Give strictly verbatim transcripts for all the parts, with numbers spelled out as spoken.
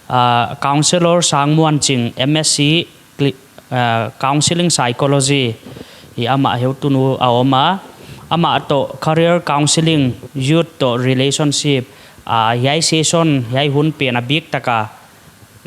Ah, Counsellor Sangmuanching, M S c, cli-, ah, Counselling Psychology, hi amah heutunu a om a. Amah toh Career Counselling, Youth toh Relationship, ah, hiai session, hiai hun pen a bik taka,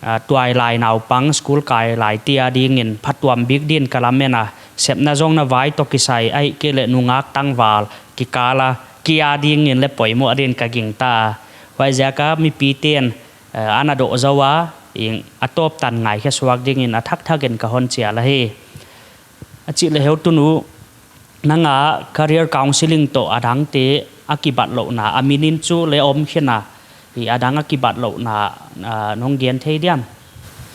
ah, tuailai naupang, school kai lai te adingin phatuam bik din ka lamen a, sepna zong na vai toh kisai, ahihkeileh nungak tangval kikal a kia dingin leng poimoh din ka gingta. Huaiziak a mipite'n, eh, ana doh zou a, ing a tawp tan ngaikhe suak dingin a thakthak in ka hon chial ahi. A chih leh heutunu, nang a career counselling toh a dangte a kibatlouhna, a min in chu leng om khin a, hi a dang a kibatlouhna, ah, nong gen thei diam?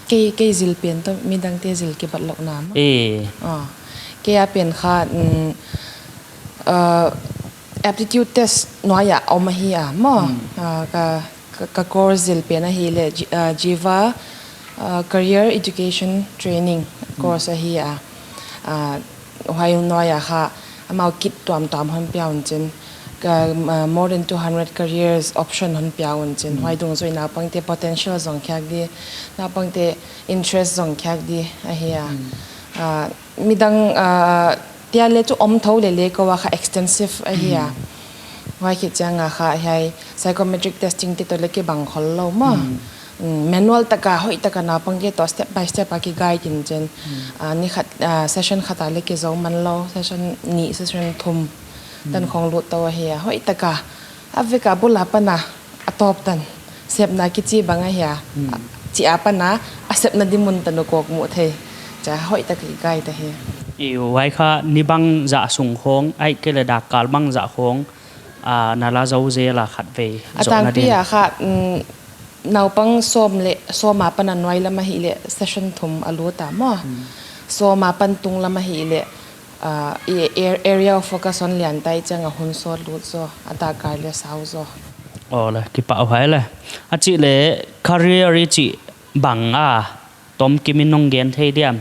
Kei, kei zil pen toh midangte zil kibatlouhna maw? Eh. Ah, kei a pen kha, mm, ah, aptitude test nuai a om ahi a maw? Hmm. Ah, ka, ka, ka course zil pen ahihleh, Ji-, ah, Jiva, ah, Career Education Training course ahi a. Ah, huai nuai a kha, amau kit tuamtuam hon pia un chin. Ka, ah, more than two hundred careers option hon pia un chin. Hmm. Huai dungzui naupangte potential zong khiak di, naupangte interest zong khiak di ahi a. Hmm. Ah, midang, ah, tia leh chu om thou lele kou a kha extensive ahi a. Hmm. Huai khit chiang a kha hiai psychometric testing te toh leng kibang khollou maw. Hmm. Mm, manual taka, hoih taka naupangte toh step by step a ki guide in chin. Hmm. Ah, ni khat, ah, session khat a leng kizou manlou, session nih, session thum. Hmm. Tan khong lut tou ahi a, hoih taka. A vek a bul apan a, a tawp tan. Sepna kichi bang ahia. Hmm. Chi apan a, a sepna di mun tan uh kawkmuh thei. Cha hoih taka ki guide ahi. I huai kha ni bangzah sung khong, ahihkeileh dakkal bangzah khong, ah, na la zou zel a khatvei zohna din. A tangpi a kha, mm, naupang sawm leh, sawm apan a nuai lam ahihleh session thum a lut a maw. Hmm. Sawm apan tung lam ahihleh, ah, i, ar-, area of focus hon lian ta i chiang a hun sawt lut zaw, a dakkal leng sau zaw. Aw leh, kipahhuai leh. A chih leh career i chih bang a, tom kim in nong gen thei diam?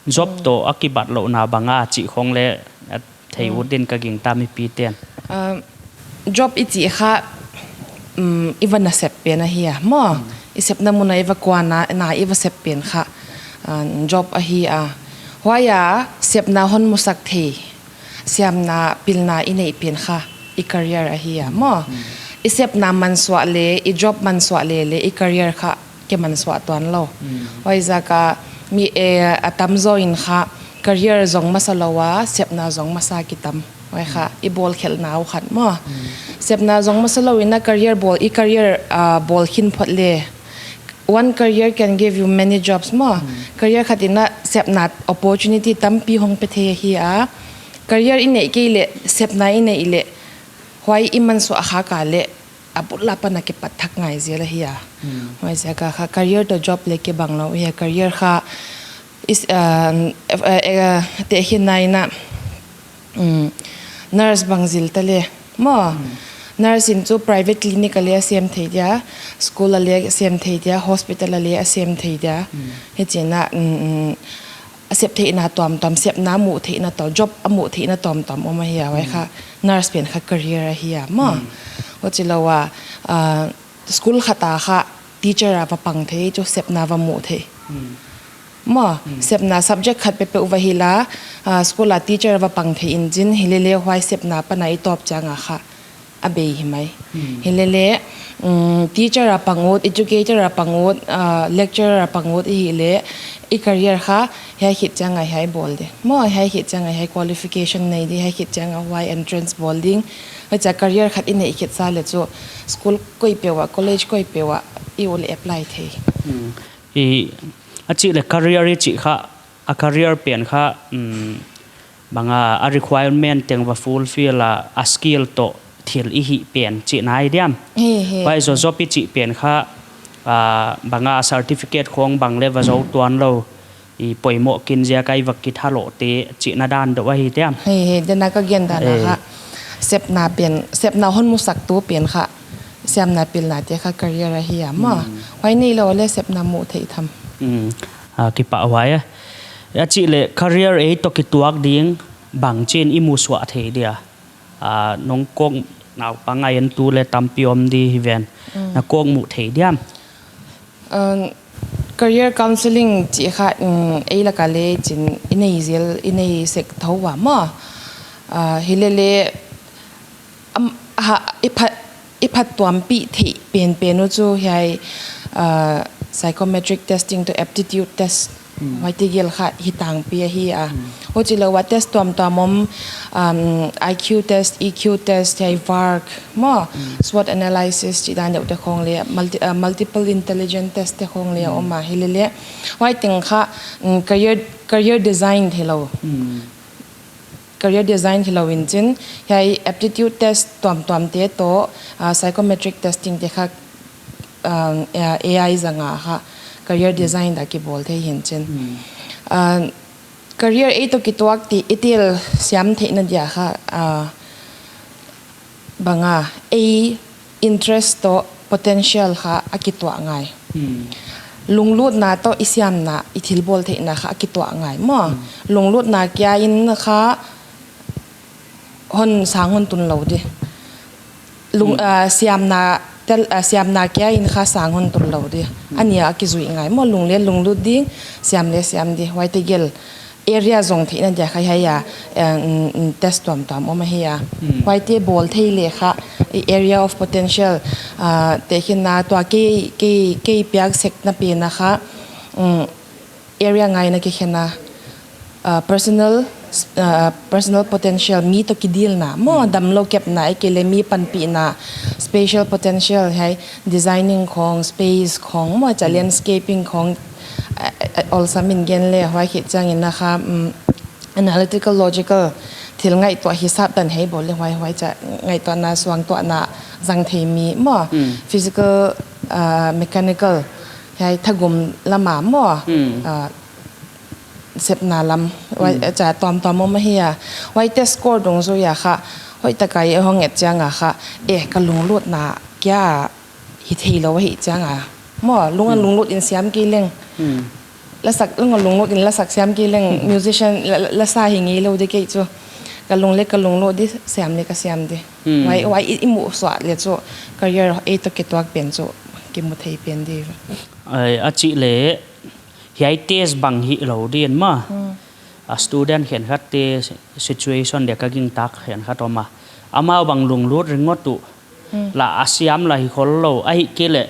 Job toh a kibatlouhna bang a chih khong leng, ah, thei ut din ka gingta mipite'n. Ah, job i chih kha, um, i va nasep pen ahi a maw. Hmm. I sepna mun a i va kuan a, na i va sep pen kha, ah, job ahi a. Huai a sepna hon musak thei, siamna pilna i neih pen kha i career ahi a maw. Hmm. I sepna mansuah leh, i job mansuah leh leh i career kha kimansuah tuanlou. Hmm. Huaiziak a mi, eh, a tamzaw in kha career zong masa lou a, sepna zong masa kitam. Huai kha, hmm, i bawlkhelhna uh khat maw. Hmm. Sepna zong masa lou in a career bawl, i career, ah, bawl khin phot leh. One career can give you many jobs maw. Hmm. Career khat in a sepna opportunity tampi hong pe thei ahi a. Career i neih kei leh, sepna i neih leh, huai i mansuah khak a leh, a bul apan a kipat thak ngai zel ahi a. Hmm. Huaiziak a kha career toh job leng kibang lou ahi a, career kha is, ah, eh, eh, tehkhinna in a, mm, nurse bang zil ta leh maw. Hmm. Nurse in chu private clinic a leng a sem thei dia, school a leng a sem thei dia, hospital a leng a sem thei dia. Hmm. Hichi in a, mm, mm, a sep theihna tuamtuam, sepna muh theihna toh, job a muh theihna tuamtuam om ahi a, huai kha, hmm, nurse pen kha career ahi a maw. Hmm. Huchilou a, ah, school khat a kha teacher a va pang thei, chu sepna va muh thei. Hmm. Maw, hmm, sepna subject khat peuhpeuh va hi la, ah, school a teacher va pang thei in chin, hilele huai sepna pan a i tawp chiang a kha a bei hi mai. Hmm. Hilele, mm, teacher a pang ut, educator a pang ut, ah, lecturer a pang ut i hih leh, i career kha hiai khit chiang a hiai bawl di. Maw, hiai khit chiang a hiai qualification nei di, hiai khit chiang a huai entrance bawl ding. Huchia career khat i neih khit sa leh chu school koi peuh a, college koi peuh a, i ut leh apply thei. Hmm. I, a chih leh career i chih kha, a career pen kha, mm, bang a, a requirement teng va fulfill a, a skill toh thil i hih pen chihna hi diam. Hi, hi. Huai zoh job i chih pen kha, ah, bang a certificate khong bang leng va zou tuanlou, i poimoh kin ziak a i va kithalou te chihna dan deuh ahi diam. Hi, hi, dan a ka gen dan a, eh, kha. Sepna pen, sepna hon musak tu pen kha. Siamna pilna te kha career ahi a maw. Hmm. Huai neilou leh sepna muh theih tham. Hmm. Ah, kipahhuai e. A chih leh career ei toh kituak ding bangchin i musuah thei dia. Ah, nong kawk naupang a en tu leh tampi om di hi ven. Hmm. Na kawkmuh thei diam? Uh, career counselling chih kha, um, ei laka le chin i nei zel, i nei sek thou ua maw. Uh, hilele, am, ha, i phat, i phattuampih theih penpen uh chu hiai, uh, psychometric testing toh aptitude test. Hmm. Huaite gel kha hi tangpi ahi a. Hmm. Huchilou a test tuamtuam om, um, I Q test, E Q test, hiai VARK maw, hmm, SWOT analysis chih dan deuh te khong le, multi-, uh, multiple intelligence test te khong le, hmm, om a, hilele. Huai teng kha, um, career, career design theilou. Hmm. Career design hilou in chin, hiai aptitude test tuamtuam te toh, uh, psychometric testing te kha, um, uh, A I zanga kha career, hmm, design dan kibawl thei hi'n chin. Hmm. Uh, career ei toh kituak chih i tel siam theihna dia kha, uh, banga ei interest toh potential kha a kituak ngai. Hmm. Lunglutna toh i siamna, i thilbawl theihna kha a kituak ngai maw. Hmm. Lunglutna kia in kha hon sang hon tun lou di. Lung, hmm, ah, siamna tel, ah, siamna kia in kha sang hon tun lou di. Hmm. A nia a kizui ngai maw, lung le lunglut di, siam le siam di. Huaite gel area zong theihna dia kha hiai a, eh, mm, mm, test tuamtuam om ahi a. Hmm. Huaite bawl thei le kha, i area of potential, ah, tehkhinna tua kei, kei, kei piak sekna pen a kha, mm, area ngaina kikhenna, ah, personal, ah, personal potential, mi toh kidilna maw, hmm, damlou kepna, ahihkeileh mi panpihna, spatial potential, hiai designing khong, space khong maw, cha, hmm, landscaping khong, ah, ah, olsam in gen le, huai khit chiangin na kha, mm, analytical, logical, thil ngaihtuah hisap dan hei bawl le huai, huai cha ngaihtuahna, suangtuahna zang thei mi maw, hmm, physical, ah, mechanical, hiai thagum lama maw, hmm, ah, sepna lam, huai, hmm, cha tuamtuam om ahi a. Huaite score dungzui a kha, hoihtaka i hong et chiang a kha, eh, ka lunglutna kia hi theilou ahih chiang a. Maw, lung a, hmm, lunglut in siam kei leng. Hmm. Lasak, lung a lunglut in lasak siam kei leng, hmm, musician, la, la, lasa hi ngeilou di kei chu. Ka lung le ka lunglut di, siam le ka siam di. Hmm. Huai, huai i, i muhsuah le chu, career ei toh kituak pen chu, kimu thei pen di. Ai, a chih le, hiai test bang hilou din maw. Hmm. A student khenkhat te situation dia ka gingtak khenkhat om a. Amau bang lunglut ringawt uh. Hmm. La a siam la hi khollou, ahihkeileh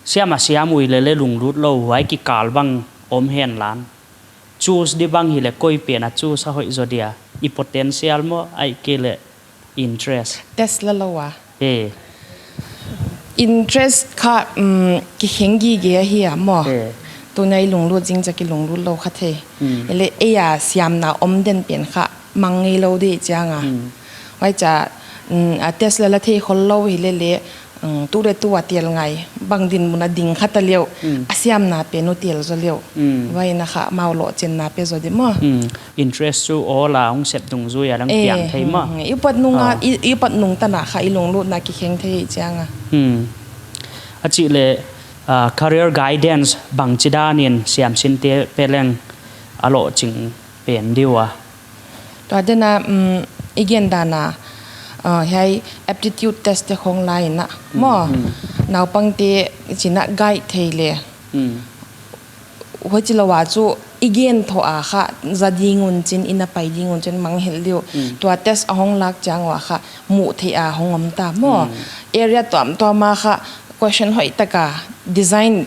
siam a siam uh lele lunglut lou, huai kikal bang om hen lan. Choose di bang hileh koi pen a choose a hoih zaw dia. I potential maw, ahihkeileh interest. Test la lou a. Eh. Interest kha, mm, kikheng gige ahi a maw. Eh. Tuna i lunglut zing cha kilunglut lou kha thei. Mm. Hileh ei a siamna om den pen kha mang ngeilou di chiang a. Mm. Huai cha, mm, a test la la thei khollou hilele, mm, tu le tu a tel ngai. Bang dinmun a ding kha ta leuh. Mm. A siamna pen uh tel zaw leuh. Mm. Huai na kha amau lohchinna pe zaw di maw. Mm. Interest chu awl a hong sep dungzui a lang, eh, piang thei maw. Mm, mm. I pat nung a, ah, i, i pat nung tan a kha i lunglutna kikheng thei chiang a. Hmm. A chih le, ah, career guidance bangchi dan in siamsinte pe leng a lohching pen di ua. Tua dan a, mm, i gen dan a, ah, hiai aptitude test te khong lai in a, hmm, maw. Hmm. Naupangte chin a guide thei le. Hmm. Huchilou a chu i gen thoh a kha, za ding un chin, i na pai ding un chin mang hilh di uh. Mm. Tua test a hong lak chiang ua kha, muh theih a hong om ta maw. Mm. Area tuamtuam a kha, question hoihtaka design,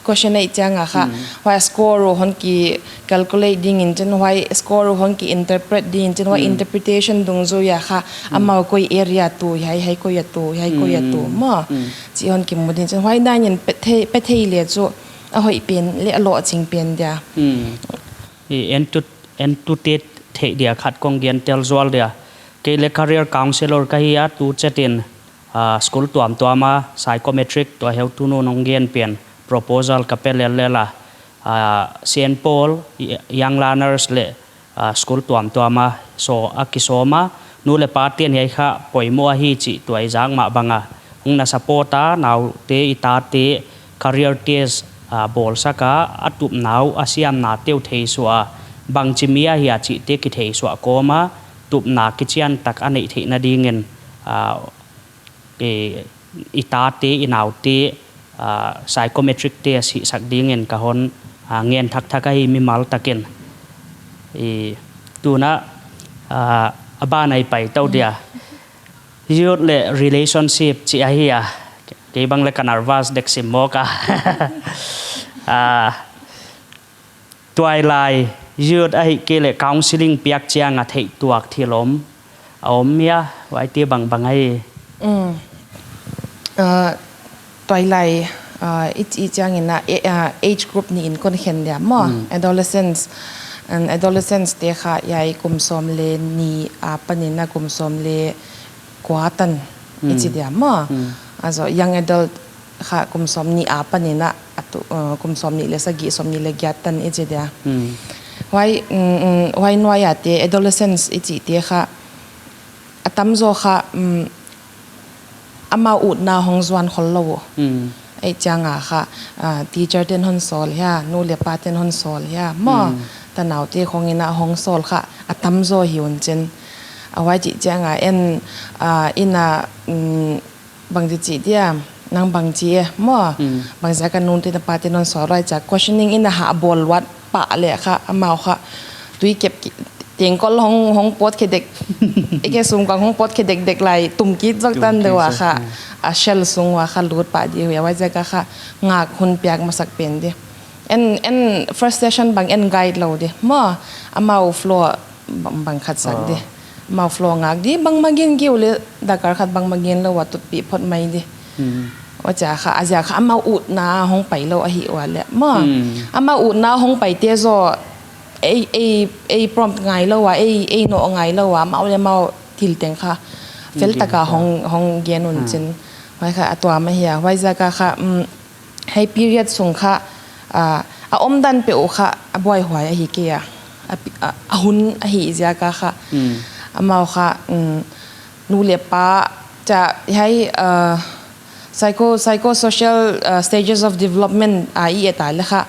question ahih chiang a kha, mm, huai score uh hon ki calculate ding in chin, huai score uh hon ki interpret ding in chin, huai, mm, interpretation dungzui a kha, mm, amau koi area tu, hiai, hiai koi a tu, hiai koi a tu, mm, maw. Mm. Chih hon kimu ding in chin, huai dan in pe thei, pe thei le chu, a hoih pen le a lohching pen dia. Hmm. I entu, entute theih dia khat kong gen tel zual dia. Kei le career counselor ka hi a, tu chet in, ah, school tuamtuam a psychometric tua heutu nu'n hong gen pen proposal ka pe lellel a. Ah, Saint Paul, Y-, Young Learners le ah, school tuamtuam a, so a kisawm a, nu le pate'n hiai kha poimoh ahi chih tuaizak mah bang a. Hong na support a, naute i tate career test, ah, bawlsak a, a tupna uh, a siamnate uh theisuah a, bangchi mi ahia chihte kitheisuah kawm a, tupna kichiantak a neih theihna ding in, ah, eh, i tate, i naute, ah, psychometric test hihsak dingin ka hon, ah, ngen thakthak ahi mimal takin. I, tuna, ah, a ban ah i pai tou dia. Youth leh relationship chih ahi a. Kei bang leng ka nervous dek sim mawk a. Ah, tuailai youth ahihkeileh counselling piak chiang a theih tuak thil om a om hia, huaite bangbang ahi. Mm. Ah, tuailai, ah, i chih chiangin a, e-, ah, age group nih in kon khen dia maw. Mm. Adolescents, and adolescents te kha hiai kum sawm leh nih apanin a kum sawm leh kua tan i chi Mm. dia maw. Mm. Also, young adult kha kum sawmnih apanin a, a tu, uh, kum sawmnih leh sagih, sawmnih leh giat tan i chi dia. Mm. Huai, mm, mm, huai nuai a te, adolescents i chihte kha, a tamzaw kha, mm, amau utna hong zuan khollou uh. Mm. Huai chiang a kha, ah, teacher ten hon sawl hia, nu leh pa ten hon sawl hia, maw. Mm. Tanaute khong in a hong sawl kha, a tamzaw hi un chin. A huai chih chiang a en, ah, in a, mm, bangchi chi dia, nang bangchi e, maw. Mm. Bangziak a nu te na pa ten hon sawl huai chia, questioning in a hah bawl luat pah leh kha, amau kha, tui kep ki-, tengkol hong, hong pawt khe dek, eke sum kang hong pawt khe dekdek lai, tum kit zak Tum tan kit deuh a zak, kha, mm. a shell sung ua kha lut pah di uh hia, huaiziak a kha, ngak hun piak masak pen di. En, en first session bang en guide lou di. Maw, amau flow bang, bang khat sak di. Ah. Amau flow ngak di, bangmah gen kei uleh, dakar khat bangmah gen lou ua tutpih phot mai di. Hmm. Huai chia kha, a ziak kha amau utna hong pai lou ahi ua leh. Maw, Hmm. amau utna hong paite zaw, ei, ei, ei prompt ngai lou ua, ei, ei nawh ngai lou ua, amau leh amau thil teng kha. Fel Gen taka kha. hong, hong gen un Hmm. chin. Huai kha a tuam ahi a, huaiziak a kha, mm, hiai period sung kha, ah, a omdan peuh uh kha, a buaihuai ahi kei a. A pi-, a, a hun ahi ziak a kha. Mm. Amau kha, mm, nu leh pa, chia, hiai, ah, psycho-, psychosocial, ah, stages of development a i et a leh kha.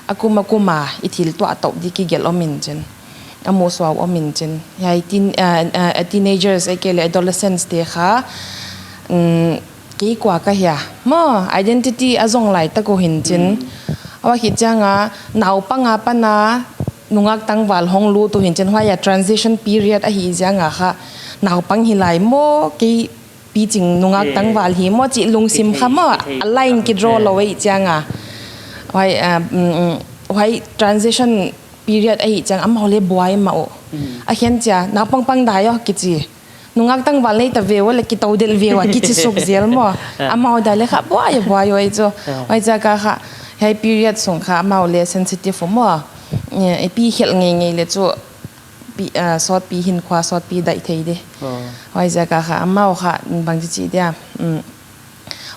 A kum a kum a i thil tuah touh di kigelh om in chin. A musuau om in chin. Hiai teen, ah, ah, teenagers, ahihkeileh adolescents te kha, mm, kei kua ka hia. Maw, identity a zong lai tak uh hi'n chin. Mm. A huai khit chiang a, naupang apan a, nungak tangval hong lut uh hi'n chin. Huai a transition period ahi ziak a kha, naupang hi lai maw, kei piching nungak Eh. tangval hi maw, chih lungsim Kithei, kha maw, kithei a line tak. kidraw Eh. lou ei chiang a. Huai, ah, mm, mm, huai transition period ahi chiang, amau leh buai mah uh. Mm. A khen chia, naupang pang dai aw, kichi. Nungak tangval nei ta ve ua leh kitou delh ve ua, kichi suk zel maw. Ah. Amau dai leh kha buai, buai ua ei chu. Ah. Huaiziak a kha, hiai period sung kha amau leh sensitive uh maw. Eh, i pi khelh ngeingei leh chu, pi, ah, sawtpi hinkhua, sawtpi daih thei di. Oh. Huaiziak a kha, amau kha, bangchi chi dia. Mm.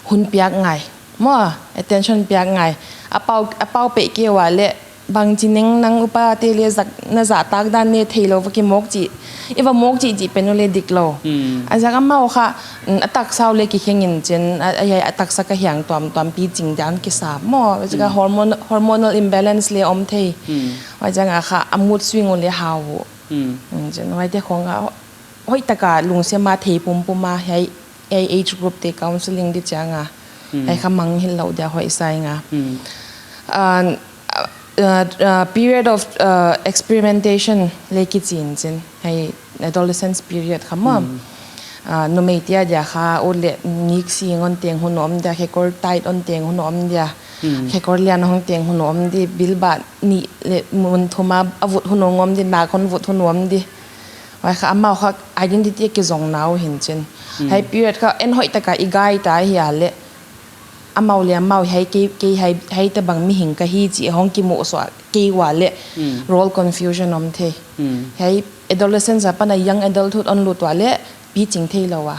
Hun piak ngai. Maw, attention piak ngai. A pau, a pau peh kei ua leh, bangchi neng nang upa te leh zak, na zahtak dan ne theilou va kimawk chih. I va mawk chih chih pen uleh diklou. Hmm. A ziak amau kha, mm, a taksa uleh kikheng in chin, a, a, a taksa ka hiang tuamtuam piching dan kisa maw. A ziak a Hmm. hormon-, hormonal imbalance leh om thei. Hmm. A ziak a kha, a mood swing uleh hau. Hmm. Mm, chin, huaite khong a, hoihtaka lungsim a thei pumpum a, hiai, hiai age group te counseling di chiang a. Hmm. Hiai kha mangngilh lou dia hoih sa ing a. Hmm. Ah, ah, ah, period of, ah, experimentation leh kichi in chin. Hiai adolescence period kha maw. Hmm. Ah, numei te a dia kha, ut leh nik sing hon teng hun om dia, khekor tight hon teng hun om dia. Hmm. Khekor lian hon teng hun om di, bilbah nih leh mun thum a vut hun om di, nak hon vut hun om di. Huai kha amau kha identity a kizong na uh hi'n chin. Hmm. Hiai period kha en hoihtaka i guide ta hia leh. Amau leh amau hiai kei, kei hiai, hiaite bang mihing ka hi chih hong kimusuah kei ua leh. Hmm. Role confusion om thei. Hmm. Hiai adolescence apan a young adulthood hon lut ua leh piching theilou a.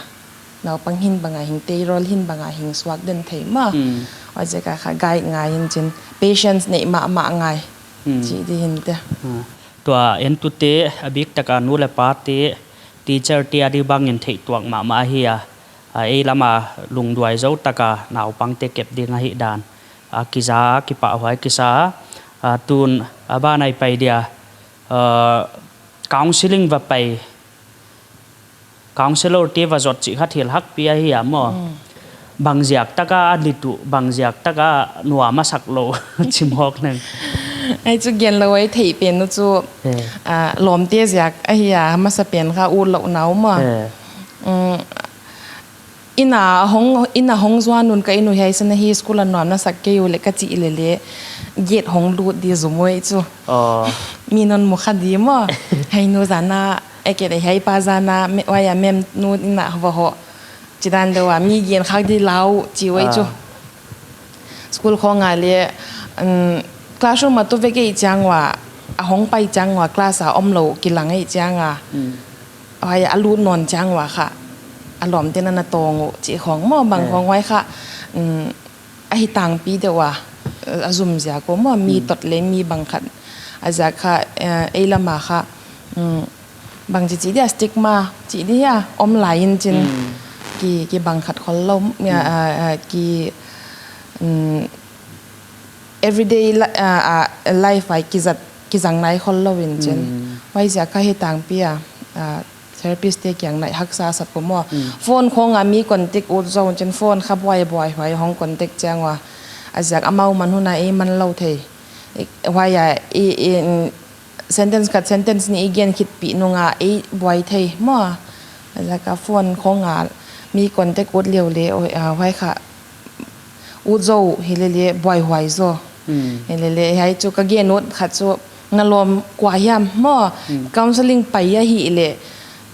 Naupang hi'n bang a hing tei, role hi'n bang a hing suak den thei maw. Hmm. Huaiziak a kha guide ngai in chin. Patience neih mahmah ngai. Hmm. Chih di hi'n te. Hmm. Tua entute, a bik taka nu leh pa te, teacher te a di bangin theih tuak mahmah ahi a. A, ei lam a lungduai zou taka naupang te kep ding ahihdan. A kiza, kipahhuai kisa. A, tun a ban ah i pai dia. A, counseling va pai. Counselor te va zot chih kha thil hakpi ahi a maw. Mm. Bang ziak taka a lit uh, bang ziak taka nuam a sak lou, chim hawk leng. Ai chu gen lou ai theih pen uh chu, eh, ah, lawmte ziak ahi a, masa pen kha ut louhna uh maw. Eh. Mm, inn a hong, inn a hong zuan un ka inn uh hiai san ahi, school a nuam na sak kei uleh ka chih leh leh, gate hong lut di zum uh chu. Oh. Mi non mu kha di maw. Hai nu zan a, eh, ke leh hai pa zan a, me, huai a mem nu inn a va hoh. Chidan deuh a, mi gen khak di lau, chi uh ai chu. Ah. School khong a leh, um, classroom a tu vek ei chiang ua, a hong pai chiang ua, class a om lou kilang ei chiang a. Mm. Huai a lut nawn chiang ua kha, a lawmte'n ana tawng uh, chi khong maw, bang, eh, khong huai kha, um, ahi tangpi deuh a, a zum ziak uh maw, mi, mm, tot leh mi bang khat. A ziak kha, eh, ei lam a kha, um, bang chi chi dia stigma, chi dia om lai in chin. Mm. Ki, kibang khat khol lou, ya, mm, ah, ah, ki, mm, everyday li-, ah, ah, life ai kizat, kizang nai khol lou in chin. Mm. Huai ziak kha hi tangpi a, ah, therapist te kiang nai haksa sat uh maw. Mm. Phone khong a mi contact ut zou chin, phone kha buai buai huai hong contact chiang ua. A ziak amau man hun a ei man lou thei. I, huai a, i, i, mm, sentence khat sentence nih i gen khit pih nung a ei buai thei maw. A ziak a phone khong a mi contact ut liau leh, oi, ah, huai kha ut zou hi leh leh buai huai zaw. Hmm. Hi leh leh hiai chu ka gen ut khat chu na lawm kua hiam maw. Hmm. Counselling pai ahihleh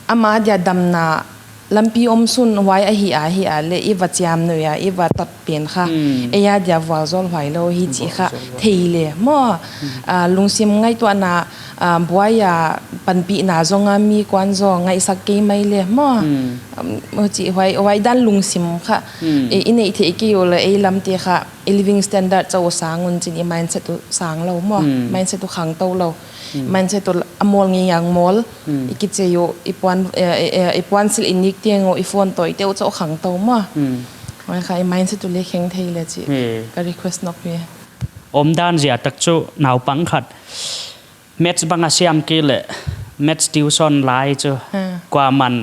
ama dia damna lampi om sun huai ahi a, ahi a leh i va chiamnuih a, i va tot pen kha. Hmm. Ei a dia vualzawl huai lou hi chi kha. Vualzawl huai. Thei leh maw. Hmm. Ah, lungsim ngaihtuahna, ah, buai a panpihna zong a mi kuan zaw ngaihsak kei mai leh maw. Hmm. Um, huchi huai, huai dan lungsim kha. Hmm. I, i neih theih kei uleh ei lamte kha, i living standard chauh sang un chin i mindset uh sang lou maw. Hmm. Mindset uh khangtou lou. Hmm. Mindset uh a mawl ngiang mawl. Hmm. I kichei uh, i puan, eh, eh, eh, i puan silh i nik teng uh, i phone tawi te uh chauh khangtou maw. Hmm. Huai kha i mindset uh leh kheng thei leh chi. Hmm. Ka request nawk hi. Omdan ziak tak chu naupang khat maths bang a siam kei leh, maths tuition lai chu. Hmm. Kuaman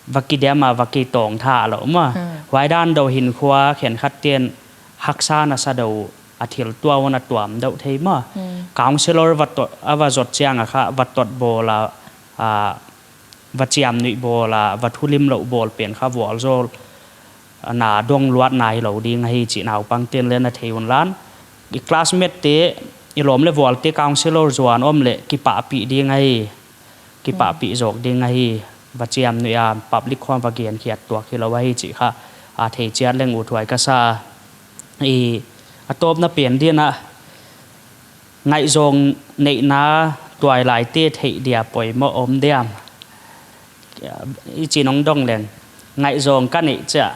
va kidem a va kitawng tha lou maw. Hmm. Huai dan deuh hinkhua khenkhat te'n haksa na sa deuh a thil tuah un a tuam deuh thei maw. Hmm. Counselor va tot, a va zot chiang a kha, va tot bawl a, a, va chiamnuih bawl a, va thulimlouh bawl pen kha vualzawl na dong luat nai lou ding ahi chih naupang te'n leng na thei un lan. I classmate te, i lawm leh vualte counselor zuan om leh kipahpih ding ahi. Kipahpih zawk ding ahi, va chiamnuih a, public khong va gen khiat tuak hilou ahi chih kha, a thei chiat leng uthuai ka sa. I, a tawpna pen di'n a, ngaihzawng neihna tuailaite theih dia poimoh om diam. I chi nong dong leng, ngaihzawng ka neih chiah,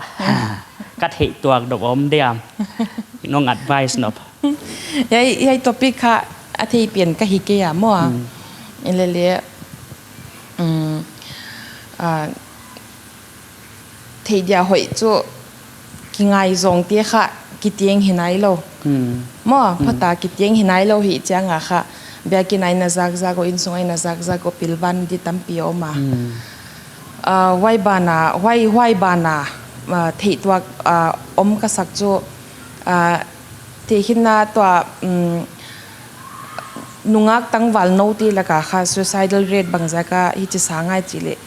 ka theih tuak deuh om diam. Nong advice nop. Hiai, hiai topic kha a thei pen ka hi kei a maw. Hmm. Hi leh leh, um, ah, thei dia hoih chu kingaihzawng te kha kiteng hi nai lou. Hmm. Maw, hmm, phot a kiteng hi nai lou hi chiang a kha. Biakinn a i na zakzak uh, innsung a i na zakzak uh, pilvan di tampi om a. Hmm. Ah, huai ban a, huai, huai ban a, ah, theih tuak, ah, om ka sak chu, ah, theih hinna tua, um, nungak tangval noute lak a kha suicidal rate bangzah a hichi sang ai chih leh.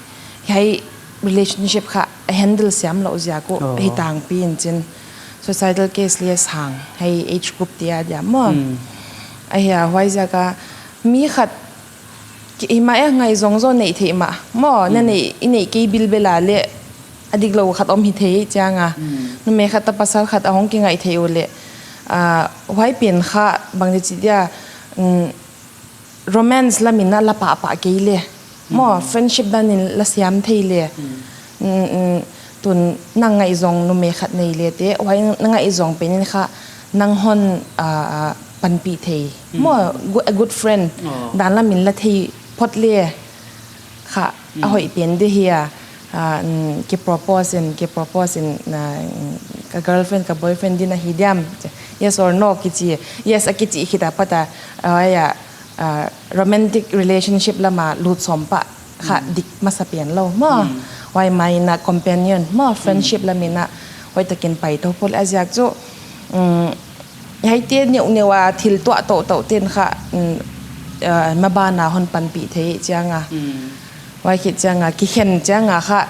Hiai relationship kha a handle siam louh ziak uh, oh, hi tangpi in chin. Suicidal case leh sang, hiai age group te a dia maw. Hmm. Ahia, huai ziak a mi khat ki, i mah e ngaihzawng zaw neih theih mah. Maw, na, hmm, neih, i neih kei bilbel a leh a diklou khat om hi thei chiang a. Hmm. Numei khat toh pasal khat a hong kingaih theih uleh. Ah, huai pen kha bang di chi dia, mm, romance lam in a la pahpah kei leh. Maw, hmm, friendship dan in la siam thei leh. Hmm. Mm, mm, tun nang ngaihzawng numei khat nei leh teh, huai na ngaihzawng pen in kha nang hon, ah, ah, panpih thei. Hmm. Maw, gu-, a good friend. Oh. Dan lam in la thei phot leh kha, hmm, a hoih pen di hi a, ah, mm, ki propose in, ki propose in, ah, mm, ka girlfriend, ka boyfriend di'n ahi diam. Yes or no, kichi. Yes, a kichi khit a pat a, ah, ya, ah, romantic relationship lam a lut sawm pah kha, hmm, dik masa pen lou maw. Hmm. Huai mai na companion maw, hmm, friendship lam in a Hoihtakin pai tou phot a ziak chu, um, hiaite neuh neuh a thil tuah touh touh ten kha, um, uh, maban a hon panpih thei chiang a. Huai khit chiang a, kikhen chiang a kha,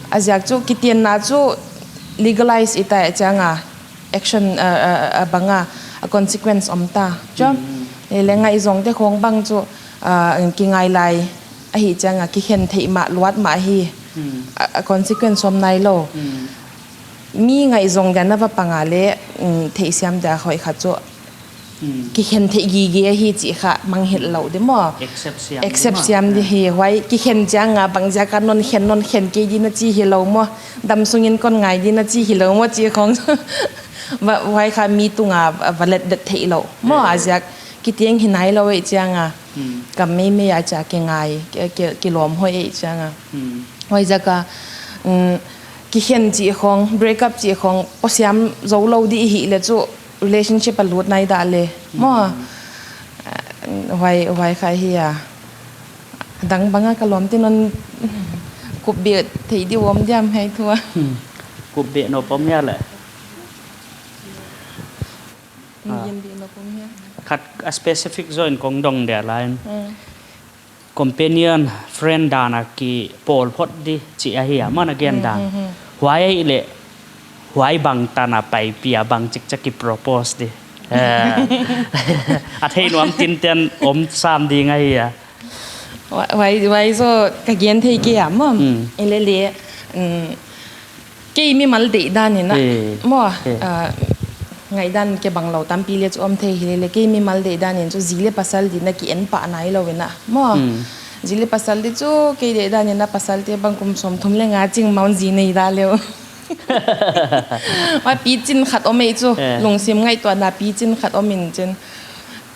a ziak chu kitenna chu legalize i ta chiang a, action, uh, uh, uh, bang a, a consequence om ta. Chu, le, le ngaihzong te khong bang chu, uh, kingai lai ahi chiang a, kikhen theih mah luat mah hi. A, a consequence om nailou. Mi ngaihzong dan a va pang a le, um, theihsiam dan hoih khat chu. Kikhen theih gige hi chih kha mangngilh lou di maw. Accept siam di maw. Accept siam di hi, huai kikhen chiang a bangziak a non khen, non khen kei di na chi hilou maw. Dam sungin kon ngai di na chi hilou maw chih khong. Huai kha mi tung a, a va let det theih lou maw. A ziak kitiang hi nailou ei chiang a. Kam meimei a chia kingai, ki, ki, kilawm hoih ei chiang a. Huaiziak a, um, kikhen chih khong, break up chih khong, posiam zou lou di i hih le chu relationship a lut nai dah le. Maw, uh, huai, huai kha hi a. Dang bang a ka lawm te non kupbeh thei di om diam hiai thu a. Kupbeh nop om hia le. Khat a specific zaw in kong dong dia lai. Companion, friend dan a kipawl phot di chih ahi a, maw na gen dan. Huai le, huai bang tan a paipih a bangchik chia ki propose di. Eh, a thei nuam tinten om sam ding ahi a. Huai, huai zaw ka gen thei kei a maw. Ei le le, um, kei mimal deihdan in a, maw, ah, ngaihdan kibang lou tampi le chu om thei hi le le, kei mimal deihdan in chu zi le pasal di na ki en pah nailou in a, maw. Zi le pasal di chu kei deihdan in a pasal te bang kum sawmthum le nga ching mah un zi nei dah le uh. Huai pichin khat om ei chu, lungsim ngaihtuahna pichin khat om in chin.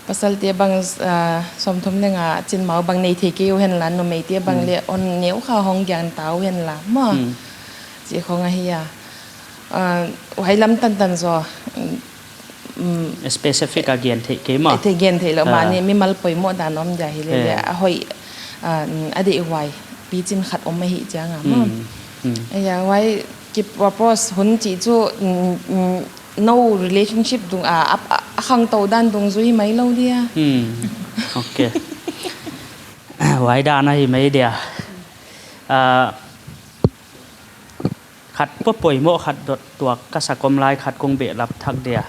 Pasal te bang, ah, sawmthum le nga chin mah bang nei thei kei uh hen la, numei te bang le on neu kha hong giang ta uh hen la, maw. Chih khong ahi a. Ah, huai lam tantan zaw, um, specific a gen theih kei maw. Thei gen theih lou, mahni mimal poimoh dan om dia hi le le, a hoih, ah, a deihhuai pichin khat om ahi chiang a maw. Ahi a, huai ki propose hun chih chu, um, um, nou relationship dung a, a, a, a khangtou dan dungzui mai lou dia. Ok. Huai dan ahi mai dia. Ah, khat poimoh khat dot tuak ka sa kom lai khat kong behlap thak dia.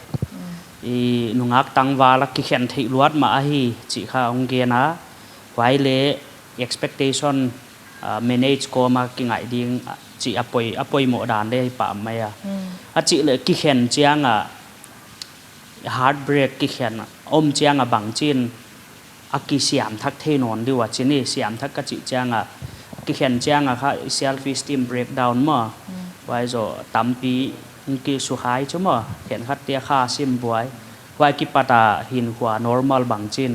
I nungak tangval a kikhen theih luat mah ahi chih kha hong gen a. Huai le expectation, ah, manage kawm a kingaih ding, ah, chih a poi, a poimoh dan le hi pah mai a. A chih le kikhen chiang a, heartbreak kikhen om chiang a bangchin a kisiam thak thei nawn di ua chi ni, siam thak ka chih chiang a, kikhen chiang a kha self esteem breakdown maw. Huai zaw tampi ki sukhai chu maw, khenkhat te kha sim buai. Huai kipat a hinkhua normal bangchin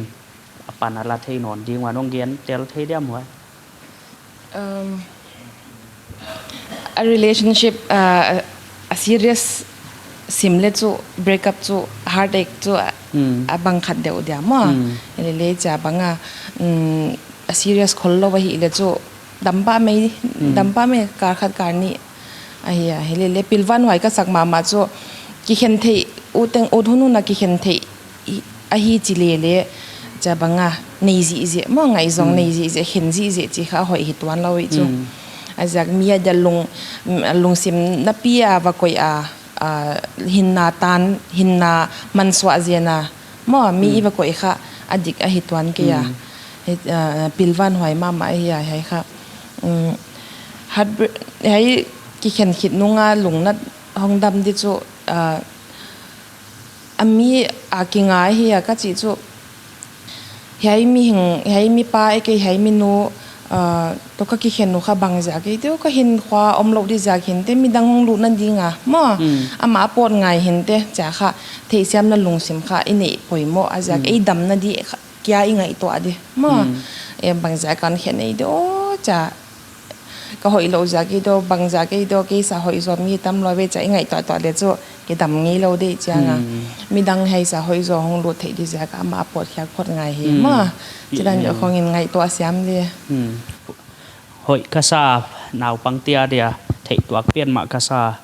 a pan a la thei nawn ding ua nong gen tel thei diam huai. Um, a relationship, uh, a serious sim le chu, break up chu, heartache chu, a, a bang khat deuh dia maw. Ei le le chia bang a, um, a serious khol lou ahi le chu, dam pah mai, dam pah mai kar khat kar nih. Ahi a, hi le le pilvan huai ka sak mahmah chu, kikhen theih, ut teng ut hun hun a kikhen theih, i, ahi chi le le, chia bang a, nei zihziah, maw ngaihzong nei zihziah, khen zihziah chih kha hoih hi tuan lou ei chu. A ziak mi a dia lung, lungsim napi a va koih a, a, hinna tan, hinna mansuah zen a, maw mi i va koih kha, a dik ahi tuan kei a. Hi, ah, pilvan huai mahmah ahi a, hiai kha. Um, heartbreak, hiai kikhen khit nung a lungnat hong dam di chu, ah, a mi a kingai hi a ka chih chu. Hiai mihing, hiai mipa e kei, hiai minu, ah, toh ka kikhen uh kha bangziak ei teuh, ka hinkhua om lou di ziak hinte, midang hong lutna ding a, maw. Amah a pawt ngai hinte, chia kha, theihsiamna lungsim kha, i neih poimoh, a ziak ei damna di kha, kia i ngaihtuah di maw. E, bangziak a khen ei di aw chia, ka hoih lou ziak ei di aw, bangziak ei di aw, kei sa hoih zaw mi tam lou ve chia i ngaihtuah tuah le chu kidam ngei lou di chiang a. Midang hiai sa hoih zaw hong lut theih di ziak a amah a pawt khiak phot ngai hi maw. Chidan di khong in ngaihtuah siam di. Hoih ka sa, naupang te a dia theih tuak pian mah ka sa.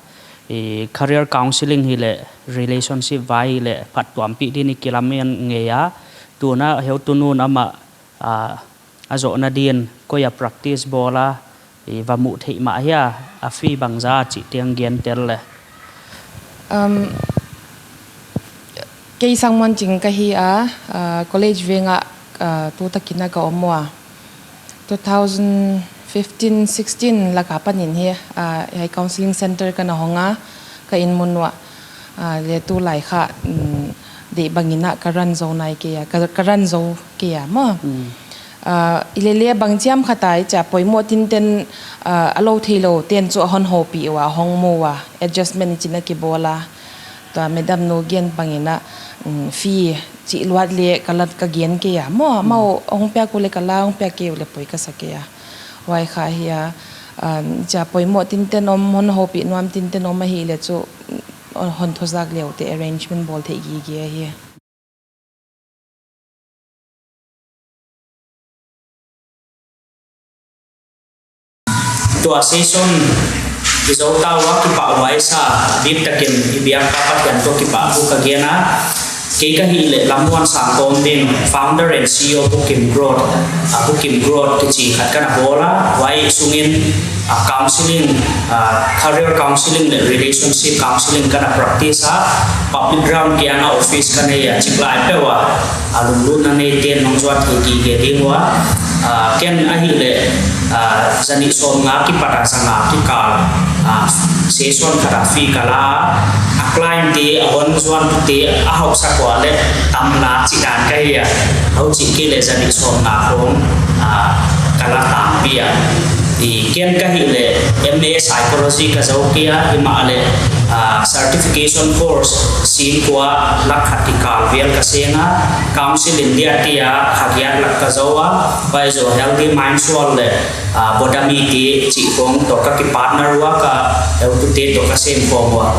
I career counselling hileh relationship vai hileh phattuampih din i kilamen ngei a, tuna heutu nu'n amah, ah, a zohna din koi a practice bawl a, i va muh theih mah hia, a fee bangzah chih teng gen tel le. Um, kei Sangmuanching ka hi a, ah, college veng ah, ah, tu takin a ka om ua. Two thousand fifteen sixteen lak apan in hi, ah, hiai counselling center ka na hong a, ka inn mun uah, ah, leh tulai kha, mm, deih bangin a ka run zou nai kei a, ka, ka run zou kei a maw. Mm. Ah, i lele bangchiam khat a i chia poimoh tinten, ah, a lou theilou ten chu a hon houpih ua, hong mu ua, adjustment i chih na kibawl a. Tua madam nu gen bangin a, mm, fee chih luat leh ka la ka gen kei a maw, amau hong piak uleh ka la, hong piak kei uleh poi ka sa kei a. Huai kha hi a, ah, chia poimoh tinten om, hon houpih nuam tinten om ahihleh chu, mm, hon thuzak leh uh te arrangement bawl theih gige hi. Tua session i zou ta ua, kipahhuai sa, biktakin i biak pa Pathian toh kipahthu ka gen a. Kei ka hihleh Lammuansang Kawmding, founder and C E O Bukim Growth, ah, Bukim Growth kichi khat ka na bawl a, huai sungin, ah, counselling, ah, career counselling leh relationship counselling ka na practice a, public ground kiang a office ka nei a, chiklai peuh a, ah, lunglutna neiten hong zuan thei gige ding ua, ah, ken ahihleh, ah, zanih sawmnga kipat a zanga kikal, ah, session khat a fee ka la, a client te, a hon zuantute a hausak ua leh tam la chih dan ka hi a, huchi kei leh zanih sawmnga khong, ah, ka la tampi a. I ken ka hihleh M A psychology ka zou kei a, himahleh, ah, certification course singkua lak khat kikal vel ka seng a, Counsel India te a kha giat lak ka zou a, huai zoh Healthy Mind School leh, ah, Bodhami te chih khong toh ka kipartner ua, ka heutute toh ka sem khawm ua.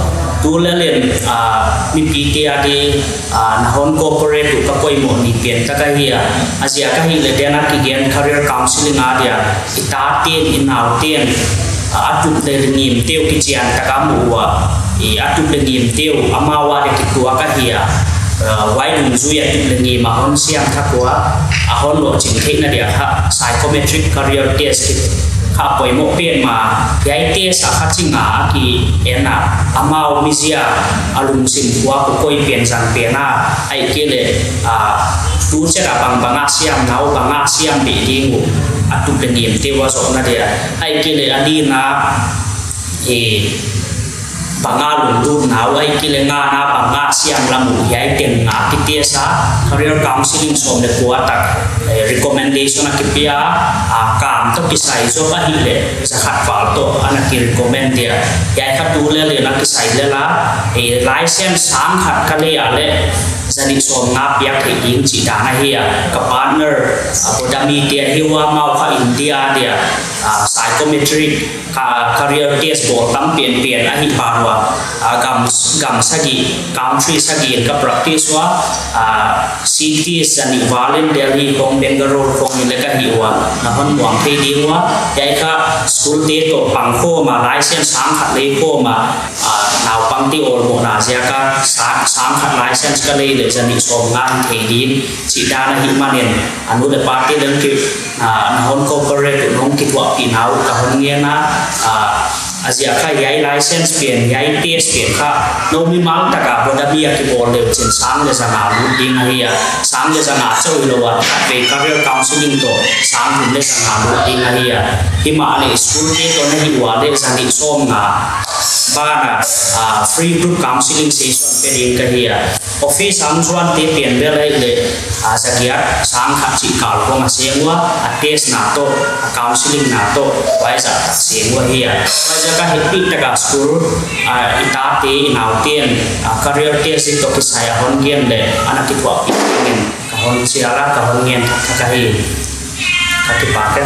Tu lel in, ah, mipite a di, ah, na hon cooperate uh ka poimoh ni pen tak ahi a. A ziak ahihleh den a kigen career counselling a dia, i taten, i nauten, ah, a tup leh ngimte uh kichian tak a mu ua. I a tup leh ngimte uh amau a dia kituak ahi a. Ah, huai dungzui a tup leh ngim a hon siam thak ua, a hon lohching theihna dia kha psychometric career test kha poimoh pen mah, hiai test a kha ching a ki en a, amau mizia a lungsim kua kua koi pen zang pen a, ahihkeileh, ah, tu chet a bangbang a siam nau, bang a siam beh ding uh, a tup leh ngimte uh a zohna dia, ahihkeileh a lina, eh, bang a lunglut nau, ahihkeileh ngana bang a siam lam uh, hiai teng a kitest a, career counselling sawm leh kua tak, eh, recommendation a kipia, ah, kam toh kisai zop ahihleh, zakhat val toh, ana ki recommend dia. Hiai kha tu lel in a kisai lel a, eh, license sang khat ka lei a leh, zanih sawmnga piak theih ding chih dan ahi a, ka partner, ah, Bodhami te ahi ua, amau kha India dia, ah, psychometric, ka, career test bawl tam penpen ahi pah ua, ah, gam, gam sagih, country sagih in ka practice ua, ah, cities zanih val in Delhi khong, Bangalore khong in leh ka hi ua, na hon muang thei ding ua, hiai kha school te toh pang khawm a, license sang khat lei khawm a, ah, naupangte awlmohna ziak a sang, sang khat license ka lei leh zanih sawmnga hing thei ding chih dan ahihmanin, a nu leh pate leng ki, ah, na hon cooperate uh, nong kithuahpih nau ka hon ngen a, ah, a ziak kha hiai license pen, hiai test pen kha, nou mimal tak a Bodhami a kibawl leh uh chin sang leh zanga lut ding ahi a, sang leh zanga chauh hilou a, khatvei career counselling toh sang thum leh zanga lut ding ahi a, himahleh school te toh na hi ua leh zanih sawmnga ban a, ah, free group counselling session pe ding ka hi a. Office a hong zuante pen bel ahihleh, ah, zagiat sang khat chih kal khong a seng ua, a test na toh, a counselling na toh, huai zah tak seng ua hi a. Huai zah ka hehpih tak a school, ah, i tate, i nauten, ah, career test toh kisai a hon gen leh, ana kithuahpih dingin ka hon chial a, ka hon ngen thak thak ahi. Ka kipak e.